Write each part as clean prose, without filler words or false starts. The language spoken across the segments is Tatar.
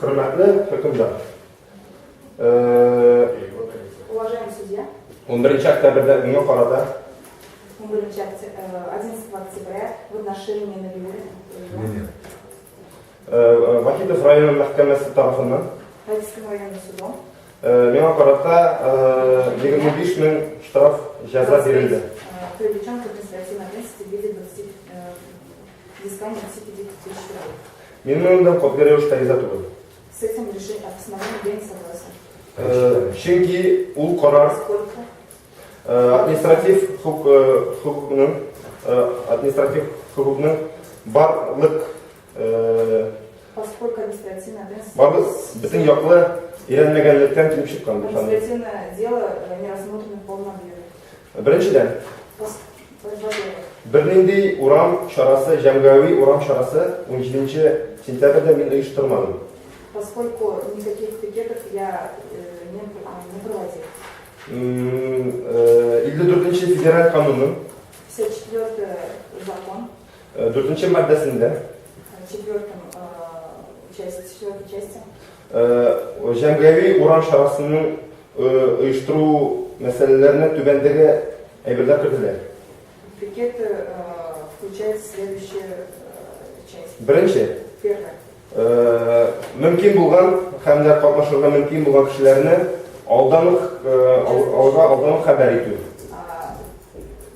Хөрмәтле хөкемдар. Уважаемый судья. 11 октябрьдә миңа карата 11 октября в отношении Набиуллина. Вахитов районы мәхкәмәсе тарафыннан Вахитовским районным судом миңа карата 25 мең штраф җәза бирелде. Привлечен к административной ответственности в виде 20, взыскания 25 тысяч рублей. Мин моның белән катгый рәвештә риза түгел. С этим решением, постановлением я не согласен. Чөнки ул карар Поскольку административ хокукның административ хокукның барлык Поскольку административная ответственность барлык бөтен яклы өйрәнмәгәнлектән килеп чыккан дип саныйм. Административное дело не рассмотрено в полном объеме. Беренчедән, Во-первых, бернинди урам чарасы, җәмгыяви урам чарасы 17 сентябрьдә мин оештырмадым. Поскольку никаких пикетов я не проводил. 54 федераль канунның 54 закон, 4 маддәсендә четвертом части, четвертой части җәмгыяви урам чарасының оештыру мәсьәләләренә түбәндәге әйберләр кертелә. Пикеты включают следующие части. Беренче, Первое. Мөмкин булган һәм дә катнашырга мөмкин булган кешеләрне алдан ук алга алдан ук хәбәр итү.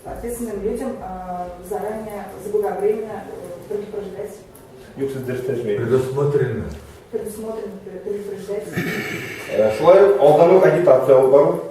Ответственным людям заранее, заблаговременно предупреждать. Юк, сез дөрес тәрҗемә. Предусмотрено. Предусмотрено предупреждать. Шулай ук алдан ук агитация алып бару.